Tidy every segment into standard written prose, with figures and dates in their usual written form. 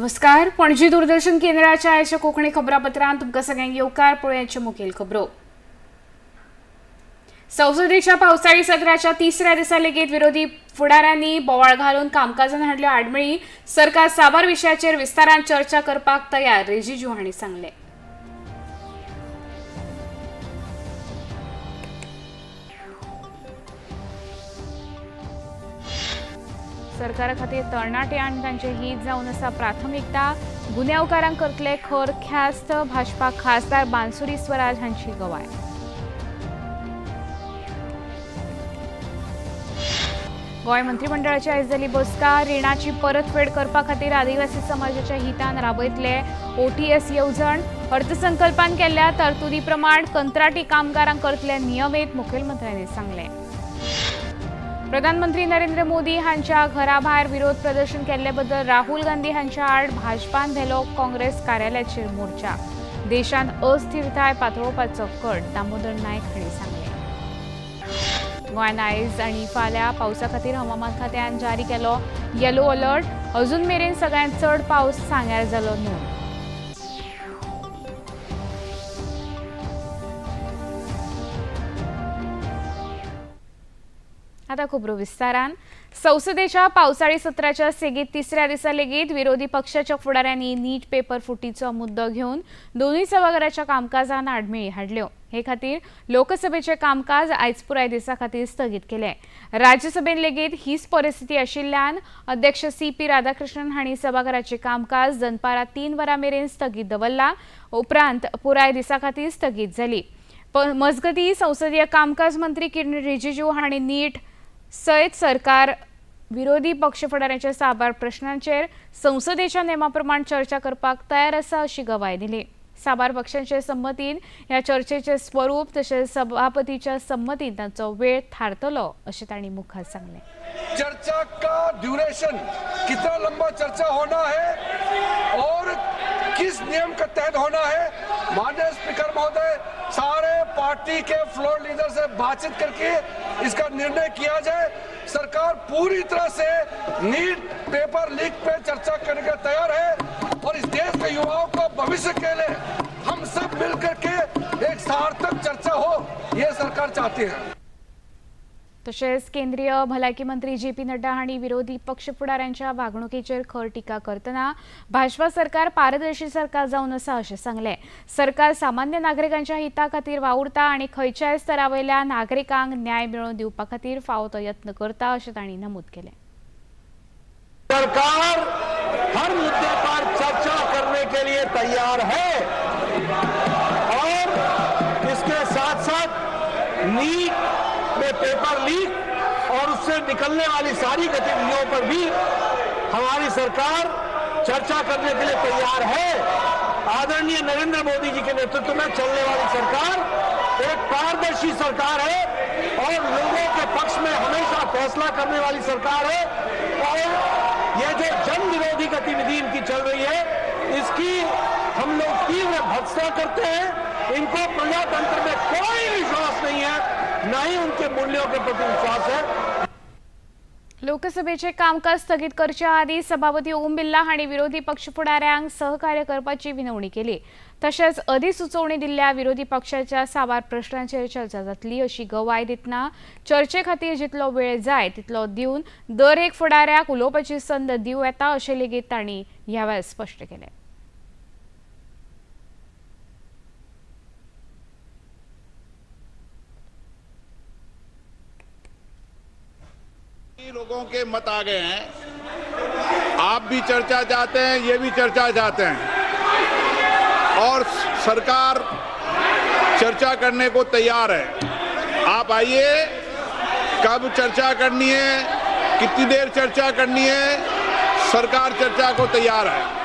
नमस्कार, पणजी दूरदर्शन केंद्राच्या आयच्या कोंकणी खबरापत्रांत तुमकां सगळ्यांक येवकार. पळोवयाचे मुखेल खबरो. संसदेच्या पावसाळी सत्राच्या तिसऱ्या दिसा लेगीत विरोधी फुडाऱ्यांनी बोवाळ घालून कामकाजान हाडल्यो आडमेळी. सरकार साबार विशयाचेर विस्तारान चर्चा करपाक तयार, रिजिजू हांणी सांगलें. सरकारा खातीर तरणाटे आनी तांचे हित जावन आसा प्राथमिकता. गुन्यांवकारांक करतले खर ख्यास्त, भाजपा खासदार बांसुरी स्वराज हांची गवाय. गोंय मंत्रिमंडळाची आयज जाली बसका. रिणाची परतफेड करपा खातीर आदिवासी समाजाच्या हितान राबयतले ओटीएस येवजण. अर्थसंकल्पान केल्ल्या तरतुदी प्रमाण कंत्राटी कामगारांक करतले नियमीत, मुखेलमंत्र्यांनी सांगलें. प्रधानमंत्री नरेंद्र मोदी हांच्या घराभायर विरोध प्रदर्शन केल्ले बद्दल राहुल गांधी हांच्या आड भाजपान व्हेलो काँग्रेस कार्यालयाचेर मोर्चा. देशांत अस्थिरताय पातळोवपाचो कट, दामोदर नायक हांणी सांगलें. गोंयांत आयज आनी फाल्यां पावसा खातीर हवामान खात्यान जारी केलो येलो अलर्ट. अजून मेरेन सगळ्यांत चड पावस सांग्यार जालो नोंद. आता खबरो विस्तारान. संसदेच्या पावसाळी सत्राच्या सेगीत तिसऱ्या दिसा लेगीत विरोधी पक्षाच्या फुडाऱ्यांनी नीट पेपर फुटीचो मुद्दो घेवन दोनूय सभाघराच्या कामकाजान आडमेळी हाडल्यो. हे खातीर लोकसभेचें कामकाज आयज पुराय दिसा खातीर स्थगीत केलें. राज्यसभेन लेगीत हीच परिस्थिती आशिल्ल्यान अध्यक्ष सी पी राधाकृष्णन हांणी सभाघराचें कामकाज दनपारां 3 वरां मेरेन स्थगीत दवरलां. उपरांत पुराय दिसा खातीर स्थगीत जाली. मजगतीं, संसदीय कामकाज मंत्री किरण रिजिजू हांणी नीट सयत सरकार विरोधी पक्ष फुडाऱ्यांच्या साबार प्रश्नांचेर संसदेच्या नेमाप्रमाण चर्चा करपाक तयार आसा अशी गवाय दिली. साबार पक्षांचे संमतीन ह्या चर्चेचे स्वरूप तशेंच सभापतीच्या संमतीन तांचो वेळ थारतलो अशें तांणी मुखार सांगलें. चर्चा का ड्यूरेशन, कितना लंबा चर्चा होना है और किस नियम के तहत होना है, माननीय स्पीकर महोदय, सारे पार्टी के फ्लोर लीडर से बातचीत करके इसका निर्णय किया जाए। सरकार पूरी तरह से नीट पेपर लीक पे चर्चा करने के तैयार है और इस देश के युवाओं को भविष्य के लिए हम सब मिलकर के एक सार्थक चर्चा हो, ये सरकार चाहती है। तशेंच केंद्रीय भलायकी मंत्री जे पी नड्डा हांणी विरोधी पक्ष फुडाऱ्यांच्या वागणुकीचेर खर टिका करतना भाजपा सरकार पारदर्शी सरकार जावन आसा अशें सांगलें. सरकार सामान्य नागरिकांच्या हिता खातीर वावुरता आनी खंयच्याय स्तरावयल्या नागरिकांक न्याय मेळोवन दिवपा खातीर फावो तो यत्न करता अशें तांणी नमूद केलें. सरकार हर मुद्दे पर चर्चा करने के लिए तैयार है और इसके साथ साथ नीट में पेपर लीक और उससे निकलने वाली सारी गतिविधियों पर भी हमारी सरकार चर्चा करने के लिए तैयार है। आदरणीय नरेंद्र मोदी जी के नेतृत्व में चलने वाली सरकार एक पारदर्शी सरकार है और लोगों के पक्ष में हमेशा फैसला करने वाली सरकार है और ये जो जन विरोधी गतिविधि इनकी चल रही है, इसकी हम लोग तीव्र भर्त्सना करते हैं। इनको प्रजातंत्र में कोई विश्वास नहीं है, न ही उनके मूल्यों के प्रति विश्वास है। लोकसभेचे कामकाज स्थगीत करच्या आदी सभापती ओम बिर्ला हांणी विरोधी पक्ष फुडाऱ्यांक सहकार्य करपाची विनवणी केली. तशेंच अधिसुचोवणी दिल्ल्या विरोधी पक्षाच्या साबार प्रश्नांचेर चर्चा जातली अशी गवाय दितना चर्चे खातीर जितलो वेळ जाय तितलो दिवन दर एक फुडाऱ्याक उलोवपाची संद दिवं येता अशें लेगीत तांणी ह्या वेळार स्पश्ट केलें. लोगों के मत आ गए हैं। आप भी चर्चा चाहते हैं, ये भी चर्चा चाहते हैं और सरकार चर्चा करने को तैयार है। आप आइए, कब चर्चा करनी है, कितनी देर चर्चा करनी है, सरकार चर्चा को तैयार है।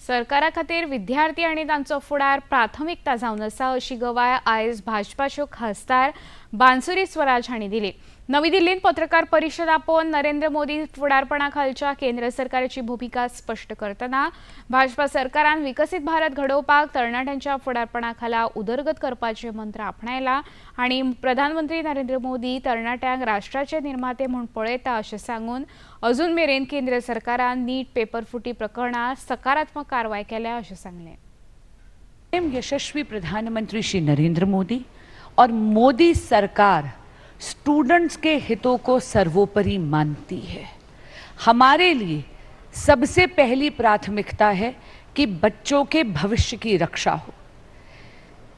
सरकारा खातीर विद्यार्थी आनी तांचो फुडार प्राथमिकता जावन आसा अशी गवाय आयज भाजपाच्यो खासदार बांसुरी स्वराज हांणी दिली. नवी दिल्लींत पत्रकार परिशद आपोवन नरेंद्र मोदी फुडारपणा खालच्या केंद्र सरकाराची भुमिका स्पश्ट करतना भाजपा सरकारान विकसीत भारत घडोवपाक तरणाट्यांच्या फुडारपणा खाला उदरगत करपाचे मंत्र आपणायला आनी प्रधानमंत्री नरेंद्र मोदी तरणाट्यांक राष्ट्राचे निर्माते म्हूण पळयता अशें सांगून अजून मेरेन केंद्र सरकारान नीट पेपर फुटी प्रकरणात सकारात्मक कारवाय केल्या अशें सांगलें. यशस्वी प्रधानमंत्री श्री नरेंद्र मोदी और मोदी सरकार स्टूडेंट्स के हितों को सर्वोपरि मानती है. हमारे लिए सबसे पहली प्राथमिकता है कि बच्चों के भविष्य की रक्षा हो.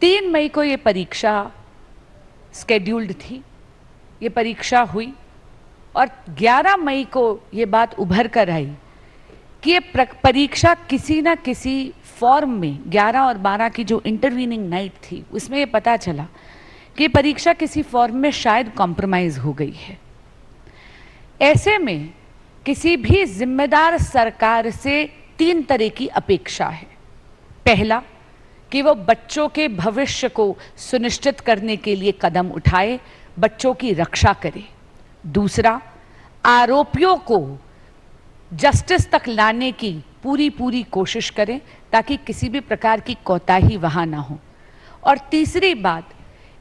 3 मई को ये परीक्षा स्केड्यूल्ड थी, ये परीक्षा हुई और 11 मई को ये बात उभर कर आई कि ये परीक्षा किसी ना किसी फॉर्म में 11 और 12 की जो इंटरवीनिंग नाइट थी उसमें ये पता चला कि परीक्षा किसी फॉर्म में शायद कॉम्प्रोमाइज़ हो गई है. ऐसे में किसी भी जिम्मेदार सरकार से 3 तरह की अपेक्षा है. पहला, कि वो बच्चों के भविष्य को सुनिश्चित करने के लिए कदम उठाए, बच्चों की रक्षा करे. दूसरा, आरोपियों को जस्टिस तक लाने की पूरी पूरी कोशिश करें ताकि किसी भी प्रकार की कोताही वहाँ ना हो. और तीसरी बात,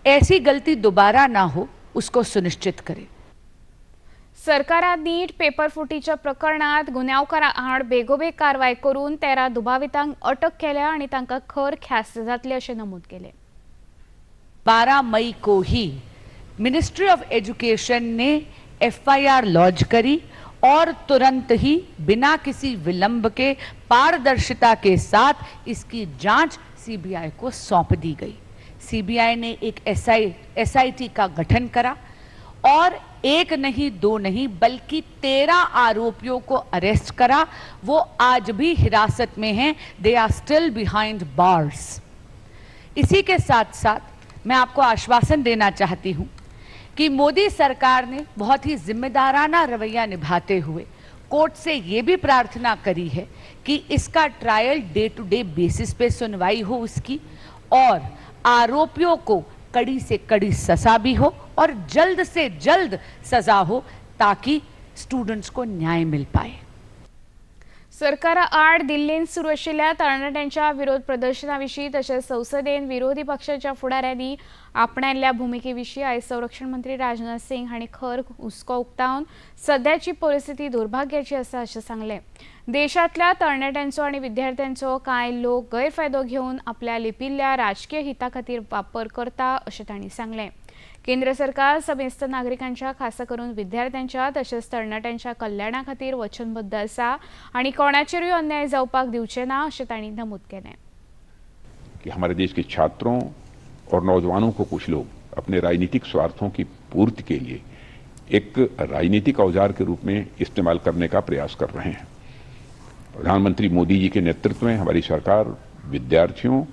ऐसी गलती दोबारा ना हो उसको सुनिश्चित करें. सरकारान नीट पेपर फुटीच्या प्रकरणात गुन्यांवकारां आड बेगोबेग कारवाय करून 13 दुबावितांक अटक केल्या आनी तांकां खर ख्यास्त जातली अशें नमूद केलें. 12 मई को ही मिनिस्ट्री ऑफ एजुकेशन ने एफआईआर लॉन्च करी और तुरंत ही बिना किसी विलंब के पारदर्शिता के साथ इसकी जांच सीबीआई को सौंप दी गई. सीबीआई ने एक एसआईटी का गठन करा और 1 नहीं 2 नहीं बल्कि 13 आरोपियों को अरेस्ट करा. वो आज भी हिरासत में हैं, they are still behind bars. इसी के साथ साथ मैं आपको आश्वासन देना चाहती हूँ कि मोदी सरकार ने बहुत ही जिम्मेदाराना रवैया निभाते हुए कोर्ट से ये भी प्रार्थना करी है कि इसका trial day to day basis pay सुनवाई हो उसकी और आरोपियों को कड़ी से कड़ी सजा भी हो और जल्द से जल्द सजा हो ताकि स्टूडेंट्स को न्याय मिल पाए. सरकारा आड दिल्लींत सुरू आशिल्ल्या तरणाट्यांच्या विरोध प्रदर्शना विशीं तशेंच संसदेन विरोधी पक्षाच्या फुडाऱ्यांनी आपणायल्ल्या भुमिके विशीं आयज संरक्षण मंत्री राजनाथ सिंग हांणी खर हुस्को उक्तावन सद्याची परिस्थिती दुर्भाग्याची आसा अशें सांगलें. देशांतल्या तरणाट्यांचो आनी विद्यार्थ्यांचो कांय लोक गैरफायदो घेवन आपल्या लिपिल्ल्या राजकीय हिता खातीर वापर करता अशें तांणी सांगलें. केंद्र सरकार समेस्त नागरिकांच्या खासा करून विद्यार्थ्यांच्या तशेंच तरणाट्यांच्या कल्याणा खातीर वचनबद्ध आसा आनी कोणाचेरूय अन्याय जावपाक दिवचे ना अशें तांणी नमूद केलें. कि हमारे देश के छात्रों और नौजवानों को कुछ लोग अपने राजनीतिक स्वार्थों की पूर्ति के लिए एक राजनीतिक औजार के रूप में इस्तेमाल करने का प्रयास कर रहे हैं. प्रधानमंत्री मोदी जी के नेतृत्व में हमारी सरकार विद्यार्थियों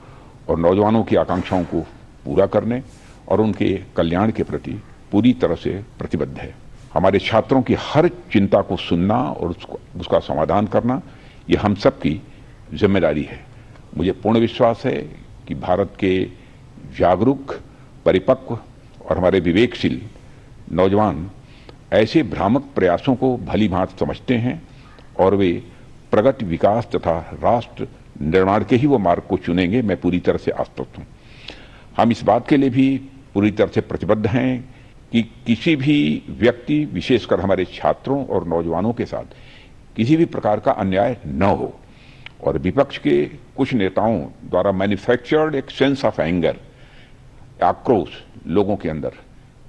और नौजवानों की आकांक्षाओं को पूरा करने और उनके कल्याण के प्रति पूरी तरह से प्रतिबद्ध है. हमारे छात्रों की हर चिंता को सुनना और उसका समाधान करना ये हम सब की जिम्मेदारी है. मुझे पूर्ण विश्वास है कि भारत के जागरूक, परिपक्व और हमारे विवेकशील नौजवान ऐसे भ्रामक प्रयासों को भलीभांति समझते हैं और वे प्रगति, विकास तथा राष्ट्र निर्माण के ही वो मार्ग को चुनेंगे. मैं पूरी तरह से आश्वस्त हूँ. हम इस बात के लिए भी पूरी तरह से प्रतिबद्ध हैं कि किसी भी व्यक्ति, विशेषकर हमारे छात्रों और नौजवानों के साथ किसी भी प्रकार का अन्याय न हो और विपक्ष के कुछ नेताओं द्वारा मैन्युफैक्चर्ड एक सेंस ऑफ एंगर, आक्रोश लोगों के अंदर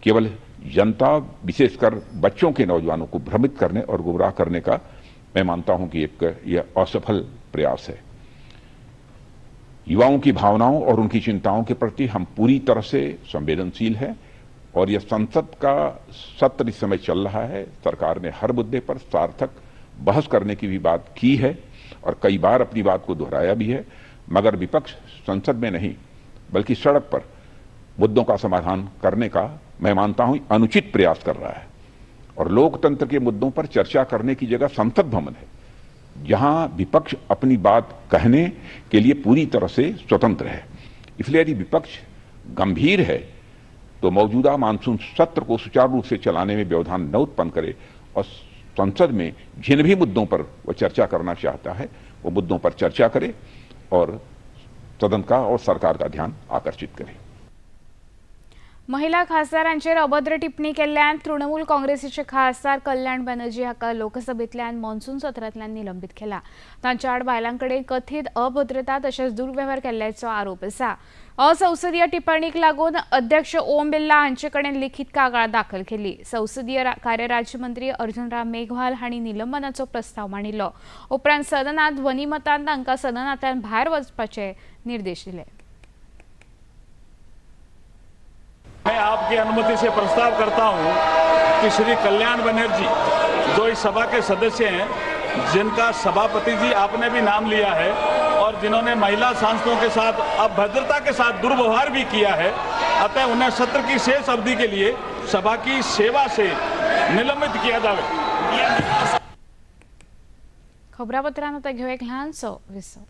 केवल जनता, विशेषकर बच्चों के नौजवानों को भ्रमित करने और गुमराह करने का मैं मानता हूं कि एक यह असफल प्रयास है. युवाओं की भावनाओं और उनकी चिंताओं के प्रति हम पूरी तरह से संवेदनशील हैं और यह संसद का सत्र इस समय चल रहा है. सरकार ने हर मुद्दे पर सार्थक बहस करने की भी बात की है और कई बार अपनी बात को दोहराया भी है, मगर विपक्ष संसद में नहीं बल्कि सड़क पर मुद्दों का समाधान करने का मैं मानता हूं अनुचित प्रयास कर रहा है. और लोकतंत्र के मुद्दों पर चर्चा करने की जगह संसद भवन है, जहां विपक्ष अपनी बात कहने के लिए पूरी तरह से स्वतंत्र है. इसलिए यदि विपक्ष गंभीर है तो मौजूदा मानसून सत्र को सुचारू रूप से चलाने में व्यवधान न उत्पन्न करे और संसद में जिन भी मुद्दों पर वह चर्चा करना चाहता है वो मुद्दों पर चर्चा करे और सदन का और सरकार का ध्यान आकर्षित करे। महिला खासदारांचेर अभद्र टिप्पणी केल्ल्यान तृणमूल काँग्रेसीचे खासदार कल्याण बॅनर्जी हाका लोकसभेंतल्यान मॉन्सून सत्रांतल्यान निलंबीत केला। तांच्या आड बायलां कडेन कथीत अभद्रता तशेंच दुर्वेव्हार केल्ल्याचो आरोप आसा। असंसदीय टिप्पणीक लागून अध्यक्ष ओम बिर्ला हांचे कडेन लिखीत कागाळ दाखल केली। संसदीय कार्य राज्यमंत्री अर्जुन राम मेघवाल हांणी निलंबनाचो प्रस्ताव मांडिल्लो। उपरांत सदनांत ध्वनीमतान तांकां सदनांतल्यान भायर वचपाचे निर्देश दिले। मैं आपकी अनुमति से प्रस्ताव करता हूं कि श्री कल्याण बनर्जी जो इस सभा के सदस्य हैं, जिनका सभापति जी आपने भी नाम लिया है और जिन्होंने महिला सांसदों के साथ अभद्रता के साथ दुर्व्यवहार भी किया है, अतः उन्हें सत्र की शेष अवधि के लिए सभा की सेवा से निलंबित किया जावे। खबरापत्रांत आतां घेवया एक ल्हानसो विसव।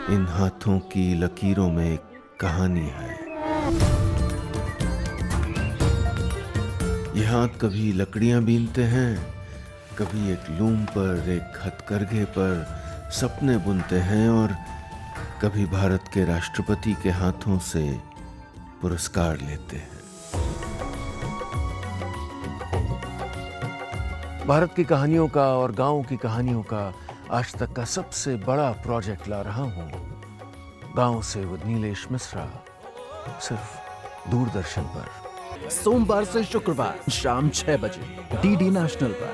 इन हाथों की लकीरों में एक कहानी है। ये हाथ कभी लकड़ियां बीनते हैं, कभी एक लूम पर, एक हथकरघे पर सपने बुनते हैं और कभी भारत के राष्ट्रपति के हाथों से पुरस्कार लेते हैं। भारत की कहानियों का और गांवों की कहानियों का आज तक का सबसे बड़ा प्रोजेक्ट ला रहा हूं, गांव से विद नीलेश मिश्रा, सिर्फ दूरदर्शन पर। सोमवार से शुक्रवार शाम 6 बजे डीडी नेशनल पर।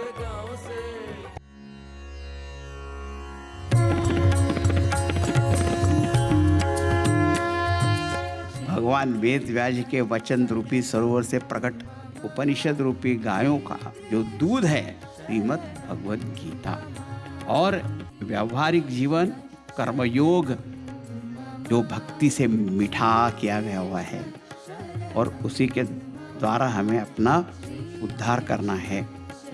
भगवान वेद व्यास के वचन रूपी सरोवर से प्रकट उपनिषद रूपी गायों का जो दूध है, श्रीमद् भगवद गीता, और व्यावहारिक जीवन कर्मयोग जो भक्ति से मिठा किया गया हुआ है और उसी के द्वारा हमें अपना उद्धार करना है।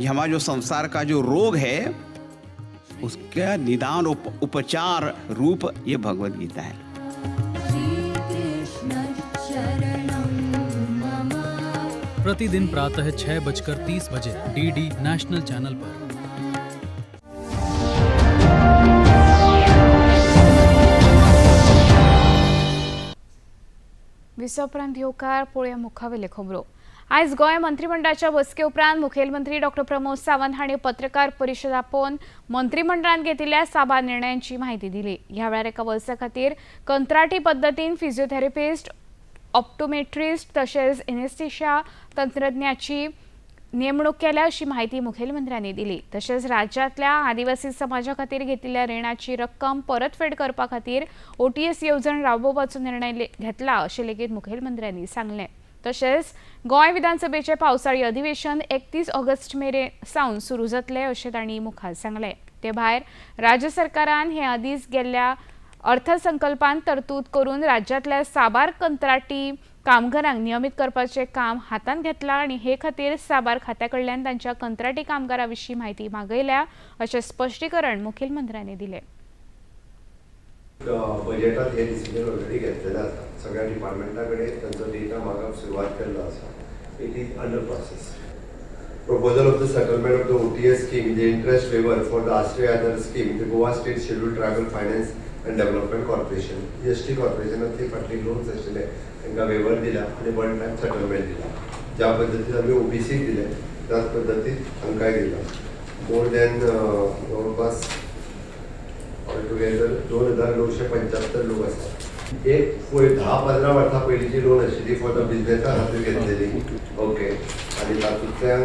ये हमारा जो संसार का जो रोग है उसका निदान उपचार रूप ये भगवद गीता है। प्रतिदिन प्रातः 6:30 बजे डीडी नेशनल चैनल पर। विसव उपरांत येवकार पळोवया मुखावेले खबरो। आयज गोंय मंत्रिमंडळाच्या बसके उपरांत मुखेलमंत्री डॉक्टर प्रमोद सावंत हांणी पत्रकार परिशद आपोवन मंत्रिमंडळान घेतिल्ल्या साबार निर्णयांची म्हायती दिली। ह्या वेळार एका वर्सा खातीर कंत्राटी पद्दतीन फिजिओथेरपिस्ट, ऑप्टोमेट्रिस्ट तशेंच एनेस्थेशिया तंत्रज्ञाची नेमणूक केल्या अशी म्हायती मुखेलमंत्र्यांनी दिली। तशेंच राज्यांतल्या आदिवासी समाजा खातीर घेतिल्ल्या रिणाची रक्कम परतफेड करपा खातीर ओटीएस येवजण राबोवपाचो निर्णय घेतला अशें लेगीत मुखेलमंत्र्यांनी सांगलें। तशेंच गोंय विधानसभेचें पावसाळी अधिवेशन 31 ऑगस्ट मेरेन सावन सुरू जातलें अशें तांणी मुखार सांगलें। ते भायर राज्य सरकारान हे आदींच गेल्ल्या अर्थसंकल्पान तरतूद करून राज्यांतल्या साबार कंत्राटी कामगारांक नियमीत करपाचें काम हातांत घेतलां आनी हे खातीर साबार खात्या कडल्यान तांच्या कंत्राटी कामगारां विशीं म्हायती मागयल्या अशें स्पश्टीकरण मुखेलमंत्र्यांनी दिलें। बजेटात हे डिसिजन ऑलरेडी घेतलेलें आसा, सगळ्या डिपार्टमेंटा कडेन तांचो डेटा मागप सुरवात केल्लो आसा। It is under process. Proposal of the settlement of the OTS scheme, the interest waiver for the Ashray Aadhar scheme, the Goa State Scheduled Tribal Finance and Development Corporation, ST कॉर्पोरेशनान फाटली loans आशिल्ले तांकां waiver दिला आनी one time settlement दिला। ज्या पद्दतीन आमी ओबीसीक दिले त्याच पद्दतीन हांकांय दिला। मोर दॅन जवळपास ऑल टुगेदर 2975 लोक आसात। एक पयर 10-15 वर्सां पयलींची लोन आशिल्ली फॉर the बिजनेसा खातीर घेतलेली, ओके, आनी तातूंतल्यान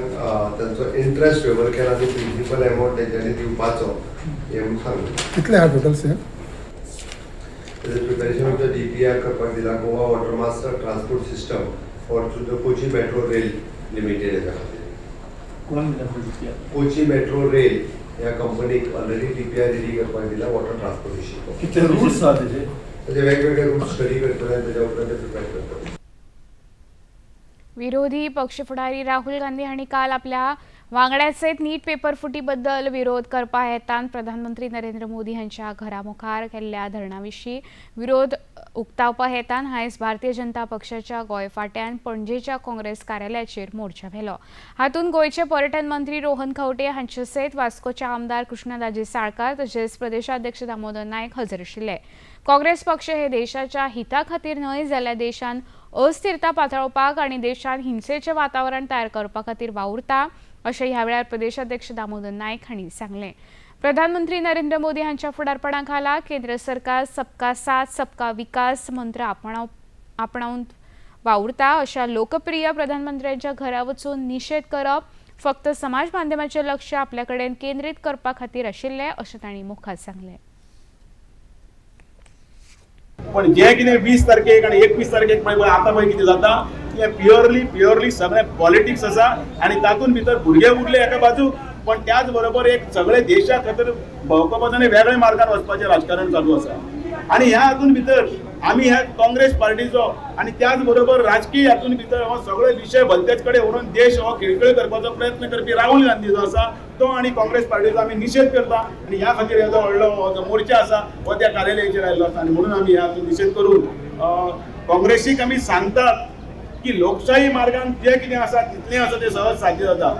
तांचो इंट्रस्ट वेवर केला आनी प्रिंसिपल एमावंट तेंच्यांनी दिवपाचो हें म्हणून सांगलें। कितले आहा टोटल सेम? ताजें प्रिपेरेशन ऑफ the DPR करपाक दिला Goa water mass transport system for through the Kochi metro rail limited हेच्या खातीर। कोची मेट्रो रेल ह्या कंपनीक ऑलरेडी डीपीआर रेडी करपाक दिला वॉटर ट्रान्सपोर्टेशन। कितले रूट्स आहा तेजे? ताजे वेगवेगळे रूट स्टडी करतले आनी तेज्या उपरांत ते प्रिपेर करतले। विरोधी पक्ष फुडारी राहुल गांधी हांणी काल आपल्या वांगड्या सयत नीट पेपर फुटीबद्दल विरोध करपा हेतान प्रधानमंत्री नरेंद्र मोदी हांच्या घरा मुखार केल्ल्या धरणा विशीं विरोध उक्तावपा हेतान आयज भारतीय जनता पक्षाच्या गोंय फांट्यान पणजेच्या काँग्रेस कार्यालयाचेर मोर्चा व्हेलो. हातूंत गोंयचे पर्यटन मंत्री रोहन खंवटे हांचे सयत वास्कोचे आमदार कृष्णदाजी साळकार तशेंच प्रदेशाध्यक्ष दामोदर नायक हजर आशिल्ले. काँग्रेस पक्ष हे देशाच्या हिता खातीर न्हय जाल्यार देशान अस्थिरता पातळोवपाक आनी देशांत हिंसेचें वातावरण तयार करपा खातीर वावुरता अशें ह्या वेळार प्रदेशाध्यक्ष दामोदर नायक हांणी सांगलें. प्रधानमंत्री नरेंद्र मोदी हांच्या फुडारपणा खाला केंद्र सरकार सबका साथ सबका विकास मंत्र आपणावन वावुरता अशा लोकप्रिय प्रधानमंत्र्यांच्या घरा वचून निशेध करप फक्त समाज माध्यमाचें लक्ष आपल्या कडेन केंद्रीत करपा खातीर आशिल्लें अशें तांणी मुखार सांगलें. पण जे कितें 20 तारखेक आनी 21 तारखेक पळय आतां पळय कितें जाता तें प्युअरली सगळें पॉलिटिक्स आसा आनी तातूंत भितर भुरगे उरले एका बाजूक, पण त्याच बरोबर एक सगळे देशा खातीर भोंवपाचो आनी वेगळ्या मार्गान वचपाचें राजकारण चालू आसा. आनी ह्या हातूंत भितर आमी ह्या काँग्रेस पार्टीचो आनी त्याच बरोबर राजकीय हातूंत भितर हो सगळे विशय भलतेच कडेन व्हरून देश हो खिळखिळ करपाचो प्रयत्न करपी राहुल गांधी जो आसा तो आनी काँग्रेस पार्टीचो आमी निशेध करता आनी ह्या खातीर हो व्हडलो हो जो मोर्चा आसा हो त्या कार्यालयाचेर आयिल्लो आसा. आनी म्हणून आमी ह्या हातूंत निशेध करून काँग्रेसीक आमी सांगतात की लोकशाही मार्गान जें कितें आसा तितलें आसा तें सहज साध्य जाता.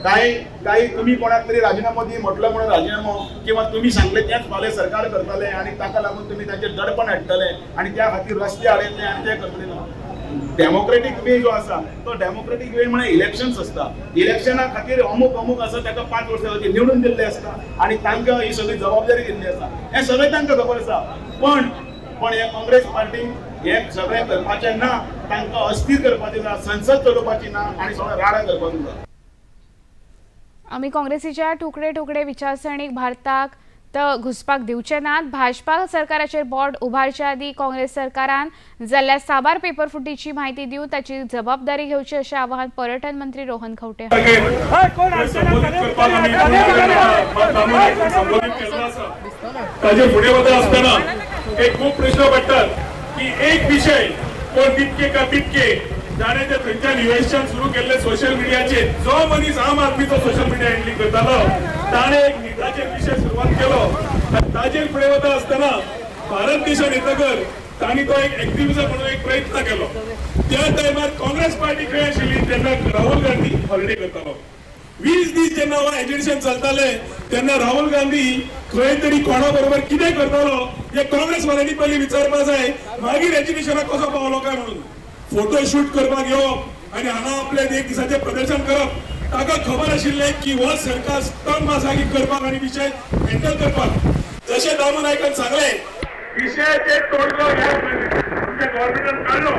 कांय कांय तुमी कोणाक तरी राजिनामो दी म्हटलो म्हणून राजिनामो किंवा तुमी सांगले तेंच फाल्यां सरकार करतले आनी ताका लागून तुमी तांचेर दडपण हाडटले आनी त्या खातीर रस्ते हाडयतले आनी ते करतले ना. डेमोक्रेटीक वे जो आसा तो डेमोक्रेटीक वे म्हळ्यार इलेक्शन्स आसता. इलेक्शना खातीर अमूक अमूक आसा ताका 5 वर्सां खातीर निवडून दिल्ले आसता आनी तांकां ही सगळी जबाबदारी दिल्ली आसा, हें सगळें तांकां खबर आसा. पण पण हे काँग्रेस पार्टीक हें सगळें करपाचें ना, तांकां अस्थिर करपाचें ना, संसद चलोवपाची ना आनी सगळें राडा करपाचो ना. आमी काँग्रेसीच्या तुकडे तुकडे विचारसरणीक भारताक त घुसपाक दिवचे नात. भाजपा सरकाराचेर बोट उबारचे आदीं काँग्रेस सरकारान जाल्ल्या साबार पेपर फुटीची म्हायती दिवन ताची जबाबदारी घेवची अशें आवाहन पर्यटन मंत्री रोहन खंवटे ताजे फुडें वता आसतना एक खूब प्रश्न पडटात की एक विशय कोण तितके का तितके जाणें ते थंयच्यान इवेशन सुरू केल्ले सोशल मिडियाचेर जो मनीस आम आदमीचो सोशल मिडिया हँडलिंग करतालो ताणें एक निटाचेर विशय सुरवात केलो आनी ताजेर फुडें वता आसतना भारत देशान येतकर तांणी तो एक एक्टिविजम म्हणून एक प्रयत्न केलो. त्या टायमार काँग्रेस पार्टी खंय आशिल्ली तेन्ना राहुल गांधी हॉलिडे करतालो. 20 दीस जेन्ना हो एजिटेशन चलताले तेन्ना राहुल गांधी खंय तरी कोणा बरोबर कितें करतालो हे काँग्रेस वाल्यांनी पयलीं विचारपा जाय, मागीर एजिटेशनाक कसो पावलो काय म्हणून. फोटो शूट करपाक येवप आनी हांगा आपलें एक दिसाचें प्रदर्शन करप, ताका खबर आशिल्लें की हो सरकार स्तंभ आसा की करपाक आनी विशय हँडल करपाक. जशें दामू नायकान सांगलें विशयाचेर तोडगो ह्या आमच्या गव्हर्मेंटान काडलो.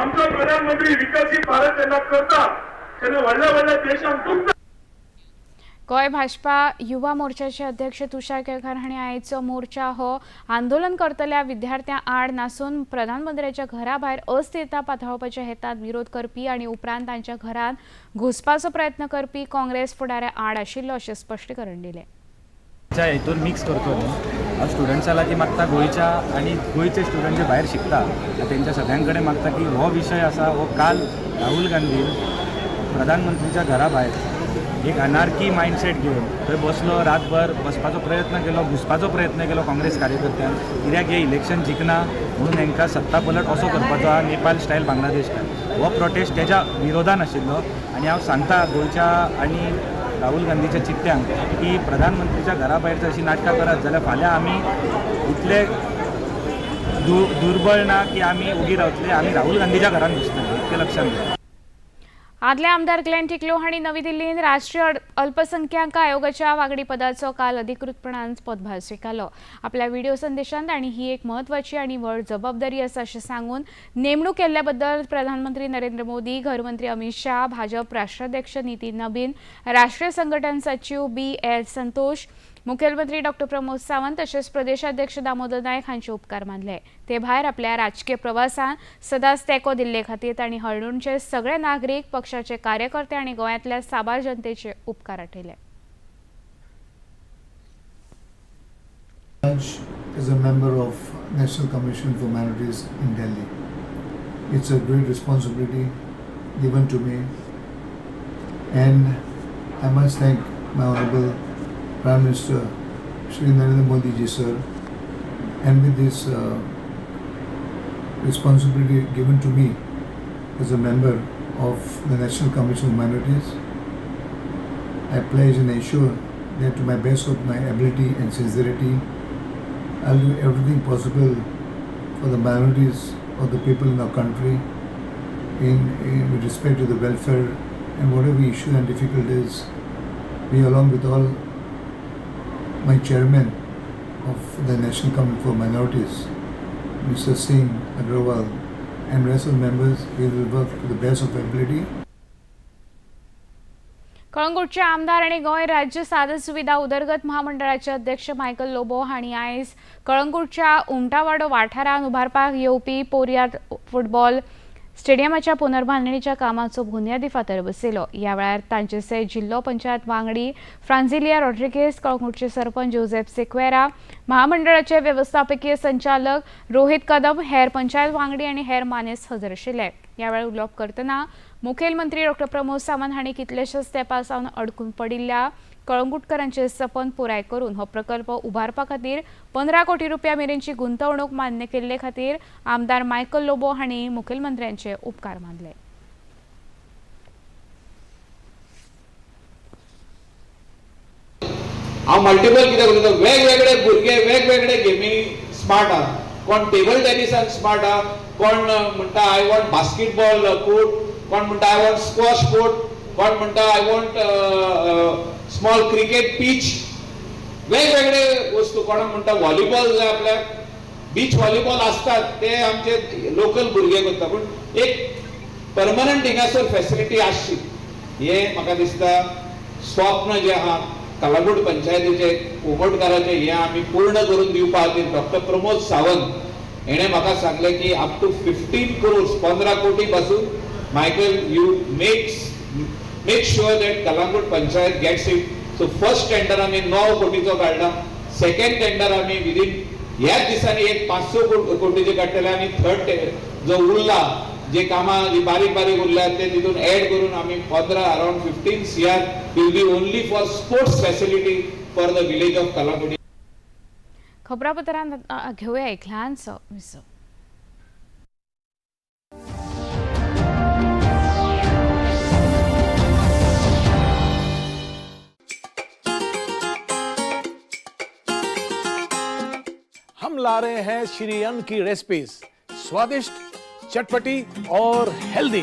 आमचो प्रधानमंत्री विकसीत भारत जेन्ना करता तेन्ना व्हडल्या व्हडल्या देशांक दुखता. गोंय भाजपा युवा मोर्चाचे अध्यक्ष तुषार केळकार हांणी आयचो मोर्चा हो आंदोलन करतल्या विद्यार्थ्यां आड नासून प्रधानमंत्र्याच्या घरा भायर अस्थिरता पातळोवपाच्या हेतान विरोध करपी आनी उपरांत तांच्या घरांत घुसपाचो प्रयत्न करपी काँग्रेस फुडाऱ्यां आड आशिल्लो अशें स्पश्टीकरण दिलें. हितून मिक्स करचो न्हू. हांव स्टुडंट्सां लागीं मागता गोंयच्या आनी गोंयचे स्टुडंट जे भायर शिकता तेंच्या सगळ्यां कडेन मागता की हो विशय आसा हो काल राहुल गांधीन प्रधानमंत्रीच्या घरा भायर एक अनार्की मायंडसेट घेवन थंय बसलो, रातभर बसपाचो प्रयत्न केलो, घुसपाचो प्रयत्न केलो काँग्रेस कार्यकर्त्यान. कित्याक हे इलेक्शन जिखना म्हणून हेंकां सत्ता पलट असो करपाचो आहा, नेपाल स्टायल, बांगलादेश स्टायल. हो प्रोटेस्ट तेज्या विरोधान आशिल्लो आनी हांव सांगता गोंयच्या आनी राहुल गांधीच्या चित्त्यांक की प्रधानमंत्रीच्या घरा भायर जर अशी नाटकां करत जाल्यार फाल्यां आमी इतले दुर्बळ ना की आमी ओगी रावतले, आमी राहुल गांधीच्या घरान घुसतले, इतकें लक्षांत दवर. आदले आमदार ग्लेन टिकलो हांणी नवी दिल्लींत राष्ट्रीय अल्पसंख्याक आयोगाच्या वांगडी पदाचो काल अधिकृतपणान पदभार स्विकारलो. आपल्या व्हिडिओ संदेशांत तांणी ही एक म्हत्वाची आनी व्हड जबाबदारी आसा अशें सांगून नेमणूक केल्ल्या बद्दल प्रधानमंत्री नरेंद्र मोदी, घरमंत्री अमित शाह, भाजप राष्ट्राध्यक्ष नितीन नबीन, राष्ट्रीय संघटन सचिव BL Santosh, मुखेलमंत्री डॉ प्रमोद सावंत तशेंच प्रदेशाध्यक्ष दामोदर नायक हांचे उपकार मानले. ते भायर आपल्या राजकीय प्रवासान सदांच तेंको दिल्ले खातीर तांणी हळदोणचे सगळे नागरीक, पक्षाचे कार्यकर्ते आनी गोंयांतल्या साबार जनतेचे उपकार आठयले. As a member of National Commission for Minorities in Delhi, it's a great responsibility given to me, and I must thank my Honorable Prime Minister Shri Narendra Modi ji sir, and with this responsibility given to me as a member of the National Commission of Minorities, I pledge and assure that to my best of my ability and sincerity, I'll do everything possible for the minorities of the people in our country in with respect to the welfare and whatever issue and difficulties, we along with all my chairman of the National Committee for Minorities, Mr. Singh Agrawal, and rest of the members, we will work to the best of our ability. कळंगूटचे आमदार आणि गोंय राज्य साधन सुविधा उदरगत महामंडळाचे अध्यक्ष Michael Lobo हांणी आयज कळंगूटच्या उमटावाडो वाठारांत उबारपाक येवपी पोरयात फुटबॉल स्टेडियमाच्या पुनर्बांदणीच्या कामाचो बुन्यादी फातर बसयलो. ह्या वेळार तांचे सयत जिल्लो पंचायत वांगडी फ्रांझिलिया रॉड्रिगेज, कळंगूटचे सरपंच जोसेफ सिक्वेरा, महामंडळाचे वेवस्थापकीय संचालक रोहित कदम, हेर पंचायत वांगडी आनी हेर मानेस्त हजर आशिल्ले. ह्या वेळार उलोवप करतना मुखेलमंत्री डॉ प्रमोद सावंत हांणी कितल्याशाच तेंपा सावन अडकून पडिल्ल्या कळंगूटकरांचे सपन पुराय करून हो प्रकल्प उबारपा खातीर 15 कोटी रुपया मेरेनची गुंतवणूक मान्य केल्ले खातीर आमदार मायकल लोबो हांणी मुखेलमंत्र्यांचे उपकार मानले. हांव मल्टिपल कित्याक उलयता, वेगवेगळे भुरगे वेगवेगळे गेमी स्मार्ट आहा. कोण टेबल टेनिसान स्मार्ट आहा, कोण म्हणटा I want basketball court, कोण म्हणटा I want squash court, कोण म्हणटा I want small cricket pitch. वेगवेगळे वस्तू, कोणाक म्हणटा व्हॉलीबॉल जाय आपल्याक, बीच व्हॉलीबॉल आसतात ते आमचे लोकल भुरगे करता, पूण एक परमनंट हिंगासर फॅसिलिटी आसची हें म्हाका दिसता स्वप्न जें आहा कलागूट पंचायतीचे उमटकाराचे हें आमी पूर्ण करून दिवपा खातीर डॉक्टर प्रमोद सावंत हेणें म्हाका सांगलें की अप टू 15 crores 15 कोटी पासून Michael you make sure that Calangute panchayat gets it. So first tender आमी 9 कोटीचो काडला, सेकंड टेंडर आमी विदीन ह्याच दिसांनी एक 500 कोटीचे काडटले आनी थर्ड जो उरला जे कामां जी बारीक बारीक उरल्या ते तितून एड करून आमी 15 around 15 CR will be only for sports facility for the village of Calangute. खबरापत्रांत घेवया एक ल्हानसो विसव. हम ला रहे हैं श्री अन्न की रेसिपीज, स्वादिष्ट, चटपटी और हेल्दी।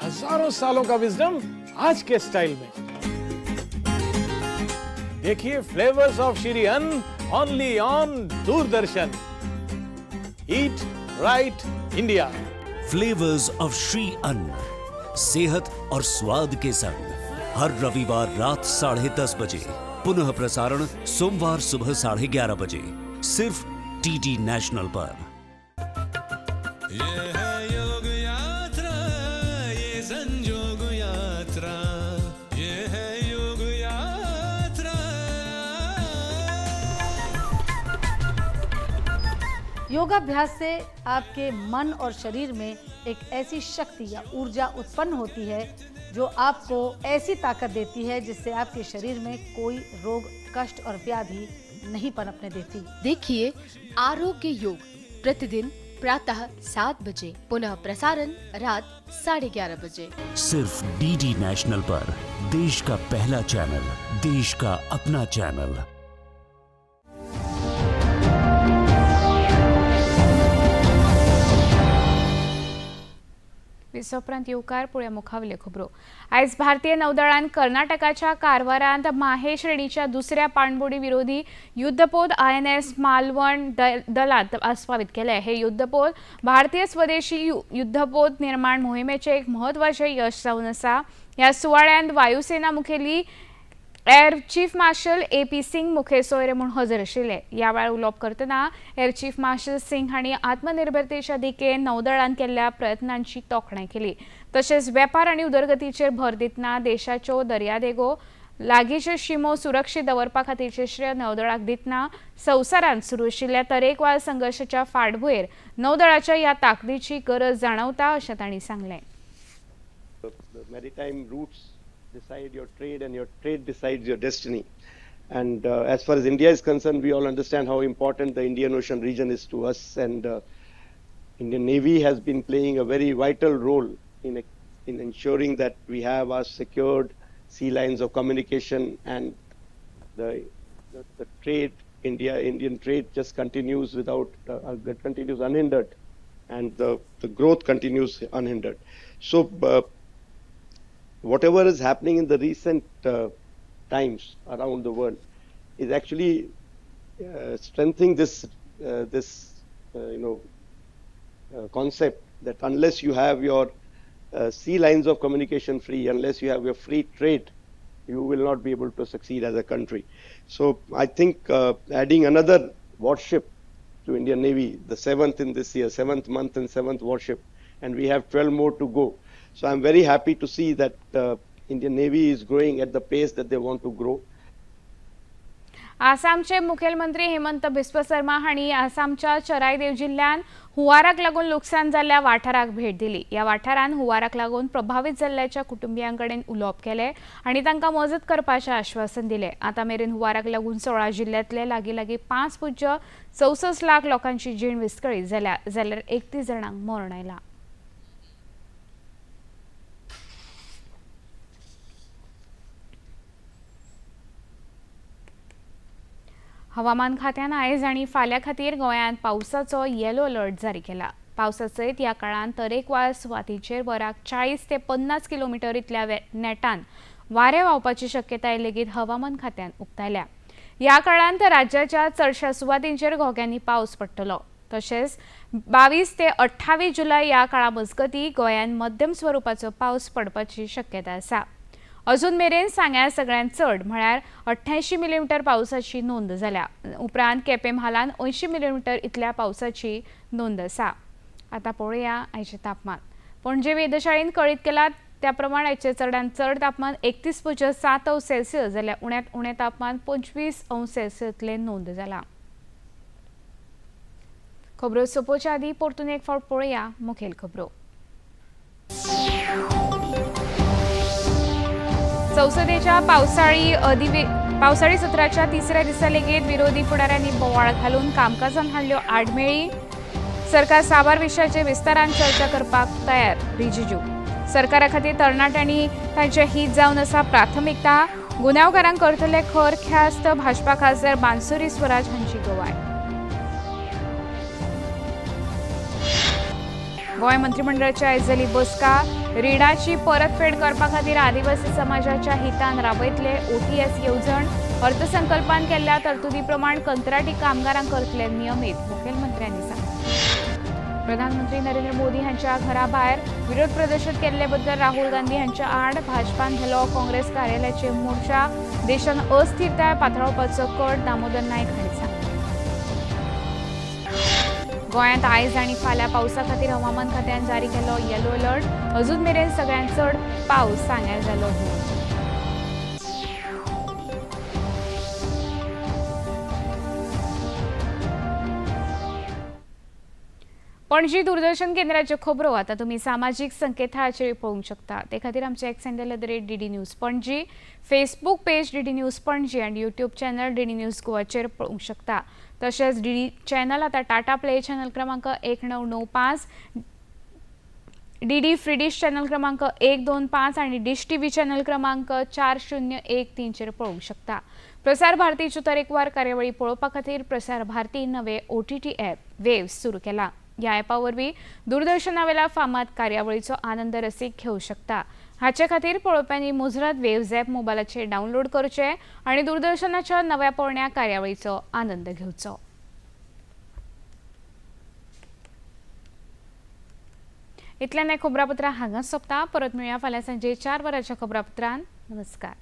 हजारों सालों का विजडम आज के स्टाइल में। देखिए flavours of Shri Anna only on Doordarshan. Eat right India. Flavours of Shri Anna, सेहत और स्वाद के संग, हर रविवार रात 10:30 बजे, पुनः प्रसारण सोमवार सुबह 11:30 बजे, सिर्फ डीडी नेशनल पर। ये है योग यात्रा, ये संजोग यात्रा, ये है योग यात्रा। योगाभ्यास से आपके मन और शरीर में एक ऐसी शक्ति या ऊर्जा उत्पन्न होती है जो आपको ऐसी ताकत देती है जिससे आपके शरीर में कोई रोग, कष्ट और व्याधि नहीं पनपने देती। देखिए आरोग्य योग प्रतिदिन प्रातः 7 बजे, पुनः प्रसारण रात 11:30 बजे, सिर्फ डीडी नेशनल पर। देश का पहला चैनल, देश का अपना चैनल। विसोपरांत येवकार पुळ्या मुखावल्यो खबरो. आयज भारतीय नौदळान कर्नाटकाच्या कारवारांत माहे श्रेणीच्या दुसऱ्या पाणबुडी विरोधी युद्धपोत INS Malvan दलांत आस्पावीत केले. हे युद्धपोत भारतीय स्वदेशी युद्धपोत निर्माण मोहिमेचे एक म्हत्वाचें यश जावन आसा. ह्या सुवाळ्यांत वायुसेना मुखेली air chief marshal AP Singh मुखेल सोयरे म्हूण हजर आशिल्ले. ह्या वेळार उलोवप करतना एअर चीफ मार्शल सिंग हांणी आत्मनिर्भरतेच्या दिकेन नौदळान केल्ल्या प्रयत्नांची तोखणाय केली. तशेंच वेपार आनी उदरगतीचेर भर दितना देशाच्यो दर्यादेगो लागींच्यो शिमो सुरक्षीत दवरपा खातीरचें श्रेय नौदळाक दितना संवसारांत सुरू आशिल्ल्या तरेकवार संघर्शाच्या फाटभुंयेर नौदळाच्या ह्या ताकदीची गरज जाणवता अशें तांणी सांगलें. The maritime routes decide your trade and your trade decides your destiny. And as far as India is concerned, we all understand how important the Indian Ocean region is to us, and Indian Navy has been playing a very vital role in ensuring that we have our secured sea lines of communication, and the trade, Indian trade just continues without continues unhindered, and the growth continues unhindered. So whatever is happening in the recent times around the world is actually strengthening this concept that unless you have your sea lines of communication free, unless you have your free trade, you will not be able to succeed as a country. So I think adding another warship to Indian Navy, the 7th in this year, 7th month and 7th warship, and we have 12 more to go. So I'm very happy to see that Indian Navy is growing at the pace that they want to grow. आसामचे मुखेलमंत्री हेमंत बिस्व शर्मा हांणी आसामच्या चरायदेव जिल्ल्यांत हुंवाराक लागून लुकसाण जाल्ल्या वाठाराक भेट दिली. ह्या वाठारांत हुंवाराक लागून प्रभावीत जाल्ल्याच्या कुटुंबियां कडेन उलोवप केलें आनी तांकां मजत करपाचें आश्वासन दिलें. आतां मेरेन हुंवाराक लागून 16 जिल्ल्यांतले लागीं लागीं 5.64 लाख लोकांची जीण विस्कळीत जाल्या, जाल्यार 31 जाणांक मरण आयलां. हवामान खात्यान आयज आनी फाल्यां खातीर गोंयांत पावसाचो येलो अलर्ट जारी केला. पावसा सयत ह्या काळांत तरेकवार सुवातींचेर वराक 40 ते 50 किलोमिटर इतल्या नेटान वारें व्हांवपाची शक्यताय लेगीत हवामान खात्यान उक्तायल्या. ह्या काळांत राज्याच्या चडशा सुवातींचेर घोग्यांनी पावस पडटलो. तशेंच 22 ते 28 जुलय ह्या काळा मजगतीं गोंयांत मध्यम स्वरुपाचो पावस पडपाची शक्यता आसा. अजून मेरेन सांग्यार सगळ्यांत चड म्हळ्यार 88 मिलीमिटर पावसाची नोंद जाल्या. उपरांत केपें म्हालांत 80 मिलीमिटर इतल्या पावसाची नोंद आसा. आतां पळोवया आयचें तापमान. पणजे वेधशाळेन कळीत केलां त्या प्रमाण आयचें चडांत चड तापमान 31.7 अंश सेल्सियस जाल्यार उण्यांत उणें तापमान 25 अंश सेल्सियस नोंद जालां. खबरो सोंपोवच्या आदीं परतून एक फावट पळोवया मुखेल खबरो. संसदेच्या पावसाळी सत्राच्या तिसऱ्या दिसा लेगीत विरोधी फुडाऱ्यांनी बोवाळ घालून कामकाजान हाडल्यो आडमेळी. सरकार साबार विशयाचेर विस्तारान चर्चा करपाक तयार. रिजिजू सरकारा खातीर तरणाट्यांनी तांचे हित जावन आसा प्राथमिकता. गुन्यांवकारांक करतले खर ख्यास्त. भाजपा खासदार बांसुरी स्वराज हांची गवाय. गोंय मंत्रिमंडळाची आयज जाली बसका. रिणाची परतफेड करपा खातीर आदिवासी समाजाच्या हितान राबयतले ओटीएस येवजण. अर्थसंकल्पान केल्ल्या तरतुदी प्रमाण कंत्राटी कामगारांक करतले नियमीत, मुखेलमंत्र्यांनी सांगलें. प्रधानमंत्री नरेंद्र मोदी हांच्या घरा भायर विरोध प्रदर्शन केल्ले बद्दल राहुल गांधी हांच्या आड भाजपान घालो काँग्रेस कार्यालयाचे मोर्चा. देशान अस्थिरताय पातळावपाचो कट दामोदर नायक हांणी सांगलें. गोंयांत आयज आनी फाल्यां पावसा खातीर हवामान खात्यान जारी केलो येलो अलर्ट. अजून मेरेन सगळ्यांत चड पावस सांग्यार जालो. पणजी दूरदर्शन केंद्राच्यो खबरो आतां तुमी सामाजीक संकेतथळाचेर पळोवंक शकता. ते खातीर आमचे X handle @DD News Panaji, Facebook page DD News Panaji आनी यूट्यूब चॅनल डीडी न्यूज गोवाचेर पळोवंक शकता. तशेंच डीडी चॅनल आतां टाटा प्ले चॅनल क्रमांक 1995, डीडी फ्री डिश चॅनल क्रमांक 125 आनी डिश टीव्ही चॅनल क्रमांक 4013चेर पळोवंक शकता. प्रसार भारतीच्यो तरेकवार कार्यावळी पळोवपा खातीर प्रसार भारती नवे OTT app waves सुरू केला. ह्या ॲपा वरवीं दूरदर्शनावेल्या फामाद कार्यावळीचो आनंद रसीक घेवंक शकता. हाचे खातीर पळोवप्यांनी मुजरत वेव्ज ॲप मोबायलाचेर डावनलोड करचें आनी दूरदर्शनाच्या नव्या पोरण्या कार्यावळीचो आनंद घेवचो. इतल्यान हें खबरापत्र हांगाच सोंपता. परत मेळया फाल्यां सांजे 4 वरांच्या खबरापत्रान. नमस्कार.